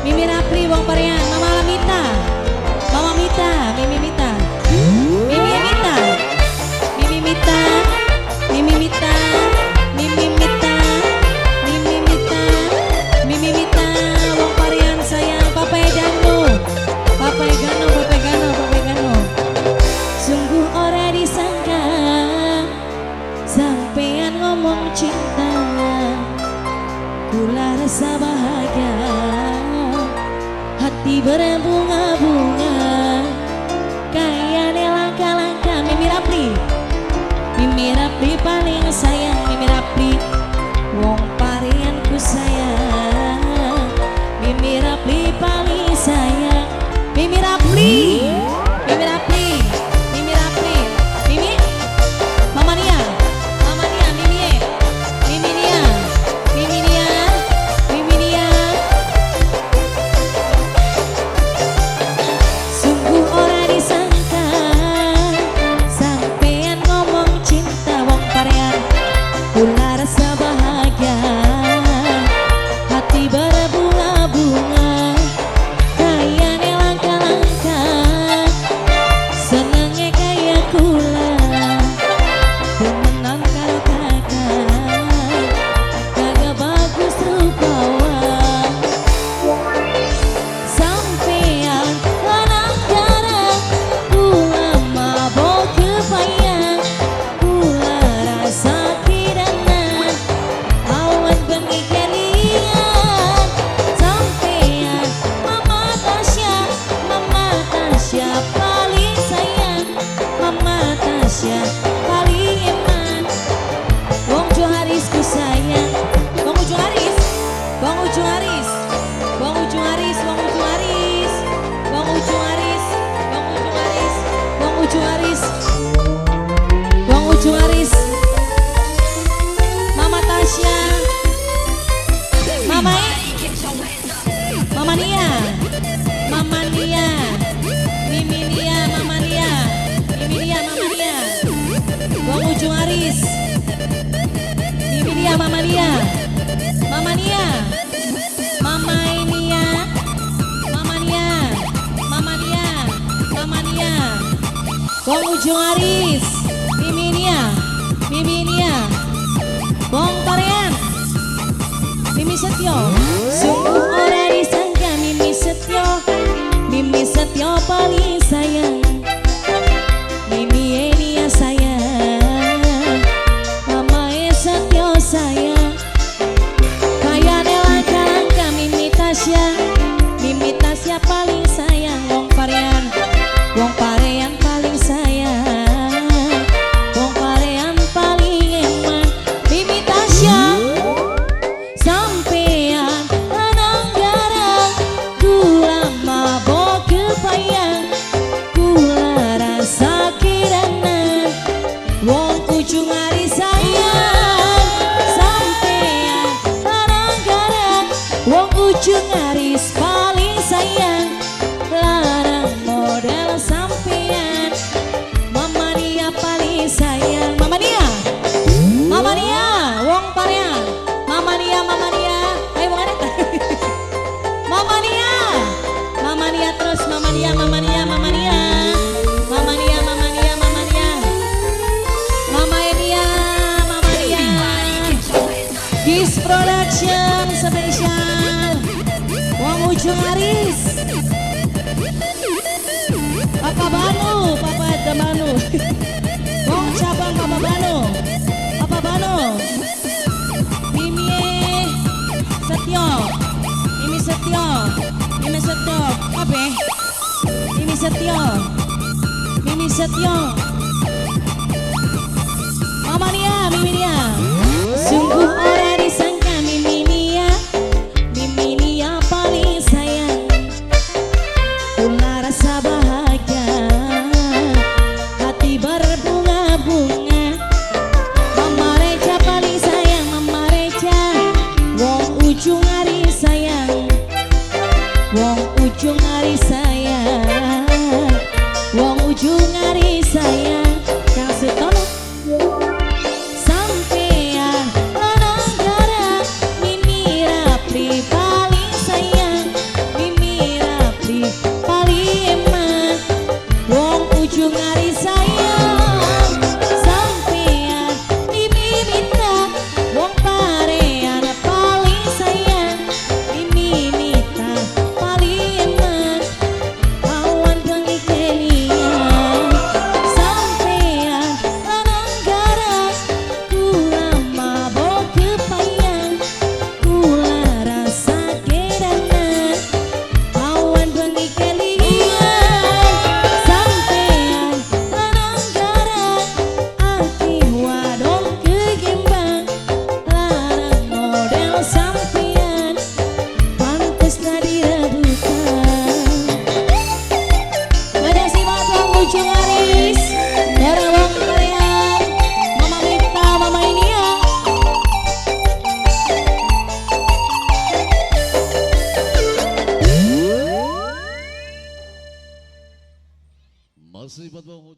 Mimi Rapli wong Parean, Mama Mita. Mama Mita, Mimi Mita. Mimi Mita. Mimi Mita. Mimi Mita. Mimi Mita. Mimi Mita. Mimi Mita wong Parean sayang Papa Gano. Papa Gano, Papa Gano, Papa Gano. Sungguh ora disangka sampean ngomong cinta, kula rasa bahagia, hati berbunga-bunga, kayane langka-langka. Mimi Rapli, Mimi Rapli paling sayang, Mimi Rapli wong Parean ku sayang, Mimi Rapli paling sayang, Mimi Rapli, Mimi Rapli, Mimi Rapli, Mimi, Mama Nia, Mama Nia, Mimi, Mimi Nia, Mimi Nia, Mimi Nia. Sungguh ora disangka sampean ngomong cinta wong Parean, kula rasa bahagia, hati berbunga-bunga, kayane langka-langka, senenge kaya kula, demenan karo kakak, kagak bagus rupawan. Sampean lanang garang, kula mabok kebayang, kula rasa kidanan, awan bengi kelingan. Sampean Mama Tasya, Mama Tasya paling sayang, Mama Tasya paling eman. Wong Joharis ku sayang, Wong Ujung Aris, Wong Ujung Aris, Wong Ujung Aris, Wong Ujung Aris, Wong Ujung Aris, Wong Ujung Aris, Wong Ujung Aris, Wong Ujung Aris, Mama Tasya, Mama Mama Nia, Mama Nia, Mimi Nia, Mama Nia, Mimi Nia, Mama Nia, Wong Ujung Aris, Mimi Nia, Mama Nia, Mama Nia, Mama Nia, Mama Nia, Mama Nia, Mama Nia, Wong Ujung Aris, Mimi Nia, Mimi Nia, Wong Parean, Mimi Setyo. Sungguh ora disangka Mimi Setyo, Mimi Setyo paling sayang, Mimi Nia sayang, Mama Setyo sayang, kayane langka-langka. Mimi Tasya, Mimi Tasya paling sayang, Wong Parean, Wong Parean paling sayang, Wong Parean paling eman. Mimi Tasya, sampean lanang garang, kula mabok kebayang, kula rasa kiranan, wong Ujung Aris sayang. Sampean lanang garang, wong Ujung Aris paling sayang, larang model sampean, Mama Nia paling sayang, Mama Nia, Mama Nia, wong Parean, Mama Nia, Mama Nia, ayo wong anet. Mama Nia, Mama Nia terus, Mama Nia, Mama Nia, Mama Nia, Mama Nia, Mama Nia, Mama Nia, Mama Nia, Mama Nia, Gis Production spesial, Wong Ujung Aris, Papa Banu, Papa Banu, Wong Cabang Papa Banu, Papa Banu, Mimi Setyo, Mimi Setyo, Mimi Setyo, apa? Mimi Setyo, Mimi Setyo, Mama Nia, Mimi Nia. Sungguh ora disangka Mimi Nia, Mimi Nia paling sayang, kula rasa bahagia, hati berbunga-bunga, Mama Reja paling sayang, Mama Reja, wong Ujung Aris sayang, wong Ujung Aris sayang, wong Ujung Aris sayang. Masih buat penghujung.